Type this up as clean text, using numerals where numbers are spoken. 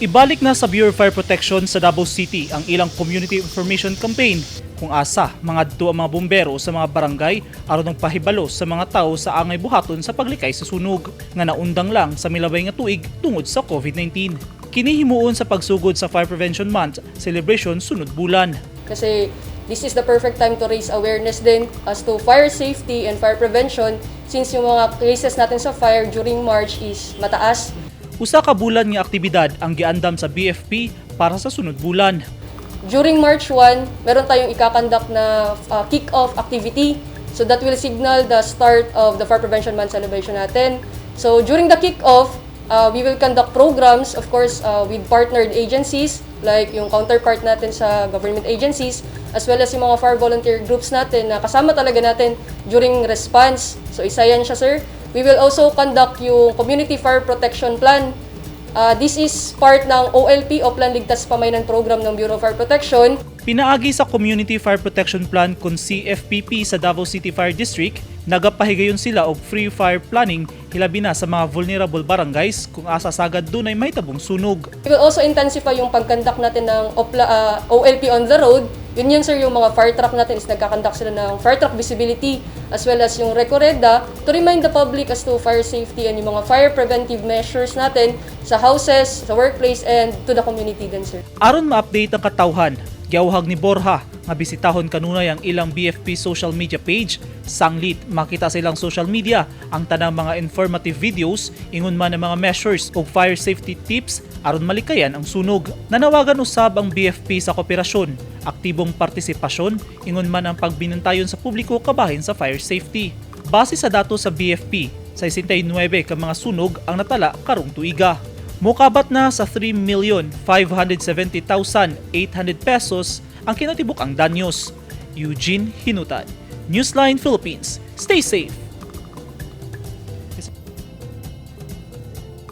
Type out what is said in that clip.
Ibalik na sa Bureau of Fire Protection sa Davao City ang ilang community information campaign kung asa mangadto ang mga bumbero sa mga barangay aron ng pahibalo sa mga tao sa angay buhaton sa paglikay sa sunog nga naundang lang sa milabay nga tuig tungod sa COVID-19. Kini himuon sa pagsugod sa Fire Prevention Month celebration sunod bulan. Kasi this is the perfect time to raise awareness din as to fire safety and fire prevention since yung mga cases natin sa fire during March is mataas. Usa ka bulan nga aktibidad ang giandam sa BFP para sa sunod bulan. During March 1, meron tayong ika-conduct na kick-off activity. So that will signal the start of the Fire Prevention Month celebration natin. So during the kick-off, we will conduct programs, of course, with partnered agencies like yung counterpart natin sa government agencies, as well as yung mga fire volunteer groups natin na kasama talaga natin during response. So isa yan siya, sir. We will also conduct yung Community Fire Protection Plan. This is part ng OLP o Oplan Ligtas Pamayanan Program ng Bureau of Fire Protection. Pinaagi sa Community Fire Protection Plan kon CFPP sa Davao City Fire District, nagapahigayon sila og free fire planning hilabi na sa mga vulnerable barangays kung asa sagad dunay mahitabong sunog. We will also intensify yung pag-conduct natin ng OLP on the road. Yun yun, sir, yung mga fire truck natin is nagka-conduct sila ng fire truck visibility as well as yung recorreda to remind the public as to fire safety and yung mga fire preventive measures natin sa houses, sa workplace, and to the community din, sir. Aron ma-update ang katawhan, giawhag ni Borja nga bisitahon kanunay ang ilang BFP social media page. Sanglit makita sa ilang social media ang tanang mga informative videos ingon man ang mga measures ug fire safety tips aron malikayan ang sunog. Nanawagan usab ang BFP sa kooperasyon, aktibong partisipasyon ingon man ang pagbinantayon sa publiko kabahin sa fire safety. Base sa datos sa BFP, 69 ka mga sunog ang natala karong tuiga. Mukabat na sa 3,570,800 pesos ang kinatibuk-ang danyos. Eugene Hinutan, Newsline Philippines. Stay safe.